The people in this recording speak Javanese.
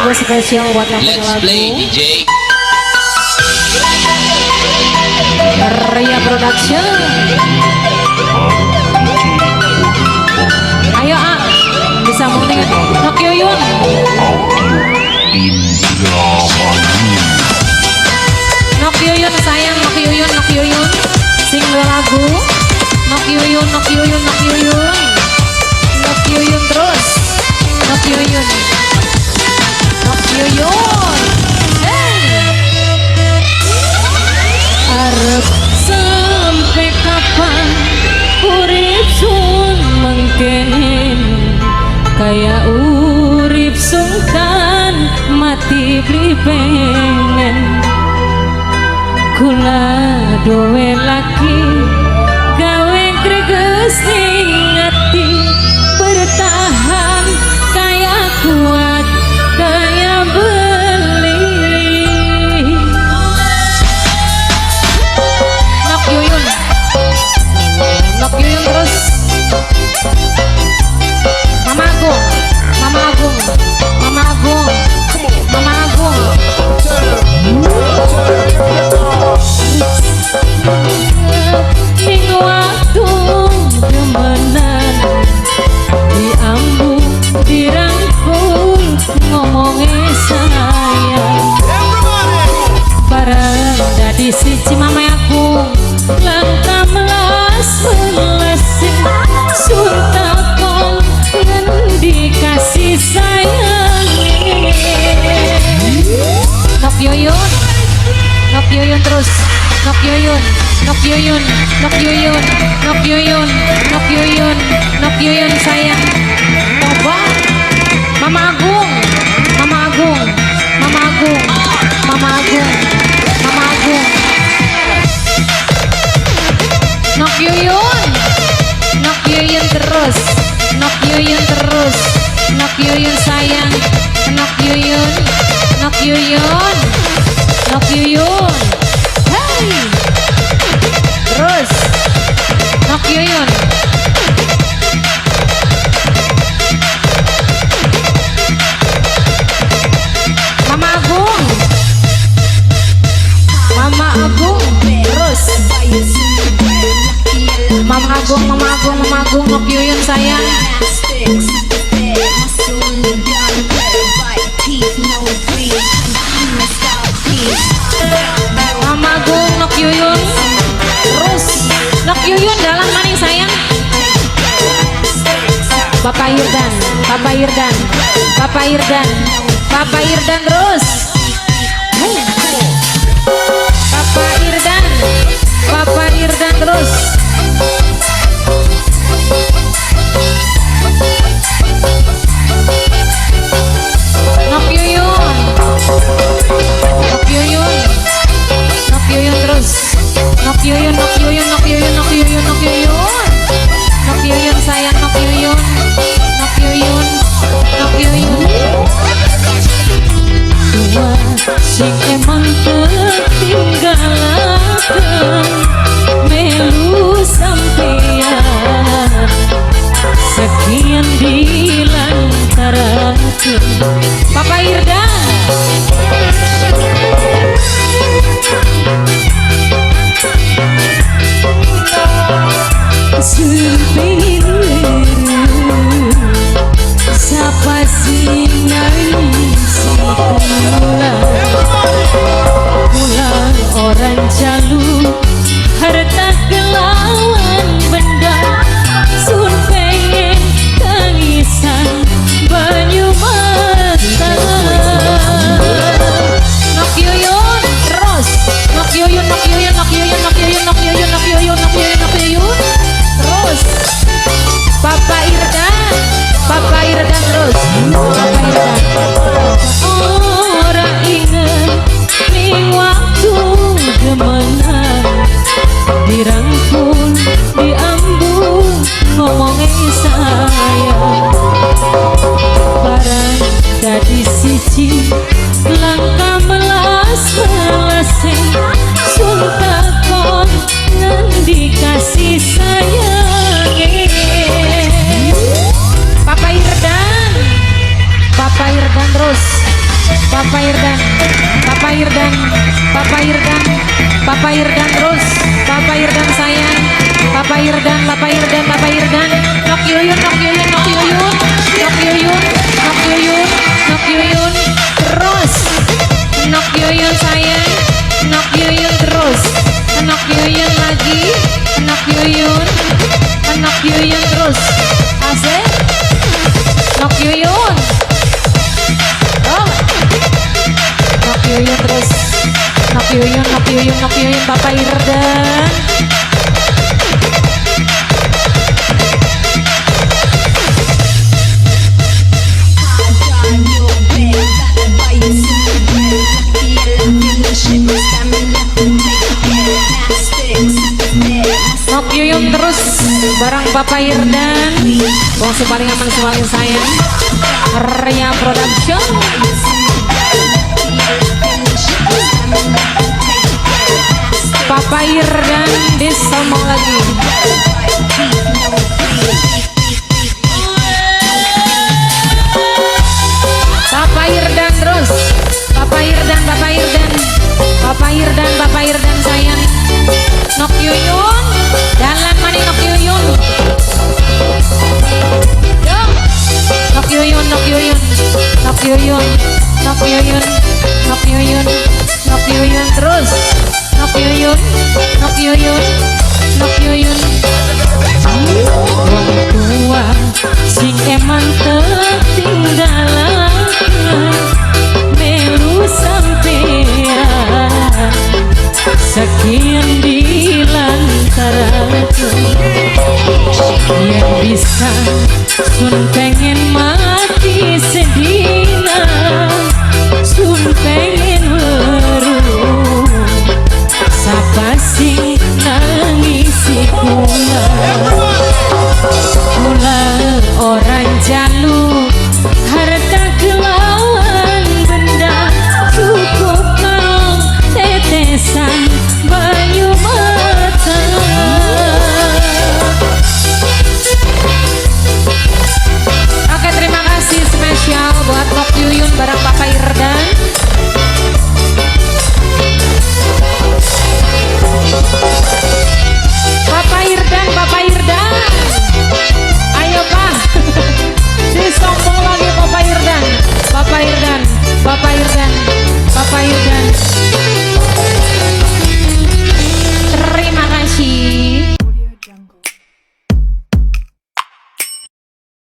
Lagu spesial buat yang punya Let's lagu. Play, DJ. Ria Production. Ayo A, bisa mending Nok Yuyun. Nok Yuyun sayang, Nok Yuyun, Nok Yuyun. Sing lagu. Nok Yuyun, Nok Yuyun, Nok Yuyun. Nok Yuyun terus. Nok Yuyun. Nok Yuyun. Hey. Arep sampai kapan urip sun mengkenen, kaya urip sungkan mati beli pengen. Kula duwe laki gawe greges ning ati, bertahan kaya kuat kaya beli. Nok Yuyun, Nok Yuyun terus. Mama Agung, Mama Agung, Mama Agung, Mama Agung. Ning waktu demenan diambu dirangkul ngomongnya sayang, bareng dadi siji. Mama Agung langkah melas melesin, sun takon ngendi kasih sayang. Nok Yuyun, Nok Yuyun terus. Nok Yuyun, Nok Yuyun, Nok Yuyun, Nok Yuyun, Nok Yuyun, Nok Yuyun sayang. Coba Mama Agung, Mama Agung, Mama Agung, Mama Agung, Mama Agung. Nok Yuyun, Nok Yuyun terus, Nok Yuyun terus, Nok Yuyun sayang, Nok Yuyun, Nok Yuyun, Nok Yuyun. Hey, terus, Nok Yuyun. Mama Agung, Mama Agung, terus. Mama Agung, Mama Agung, Mama Agung, Nok Yuyun sayang. Mama Agung, Nok Yuyun, terus. Nok Yuyun dalam maning sayang. Bapak Irdan, Bapak Irdan, Bapak Irdan, Bapak Irdan terus. Hey. Bapak Irdan, Bapak Irdan terus. Nok Yuyun, Nok Yuyun, Nok Yuyun terus. Nok Yuyun, Nok Yuyun, Nok Yuyun, Nok Yuyun, Nok Yuyun. Nok Yuyun sayang, Nok Yuyun, Nok Yuyun, Nok Yuyun. Dua sing emang ketinggalaken melu sampeyan, sekian dilantaraken. Papa Irdan. Sun pengen sapa sing nangis kula, kula orang jalu harta kelawan benda, sun pengen tangisan banyu mata. Nok Yuyun terus, Nok Yuyun, Nok Yuyun, Nok Yuyun, Nok Yuyun, Nok Yuyun, Nok Yuyun, Nok Yuyun, Nok Yuyun terus. Papa Irdan, Papa Irdan terus, Papa Irdan. Ora inget ning waktu demenan dirangkul Papa Irdan terus. Papa Irdan sayang. Papa Irdan, Papa Irdan, Papa Irdan. Nok Yuyun, Nok Yuyun, Nok Yuyun. Nok Yuyun, Nok Yuyun, Nok Yuyun. Terus. Nok Yuyun sayang. Nok Yuyun terus. Nok Yuyun lagi. Nok Yuyun. Nok Yuyun terus. Asik. Nok Yuyun. Oh. Nok Yuyun terus. Nok Yuyun, Nok Yuyun, Nok Yuyun, Bapak Irdan. Nok Yuyun terus barang Bapak Irdan. Bongsu paling aman paling sayang. Ria Production. Papa Irdan disomong lagi. Papa Irdan terus. Papa Irdan, Papa Irdan. Papa Irdan, Papa Irdan sayang. Nok Yuyun, dalam mana Nok Yuyun? Yo. Nok Yuyun, Nok Yuyun. Nok Yuyun, Nok Yuyun, Nok Yuyun, Nok Yuyun terus. Nok Yuyun, Nok Yuyun, Nok Yuyun. Wong tua sing eman ketinggalan melu sampean sekian dilantaran yang bisa sun pengen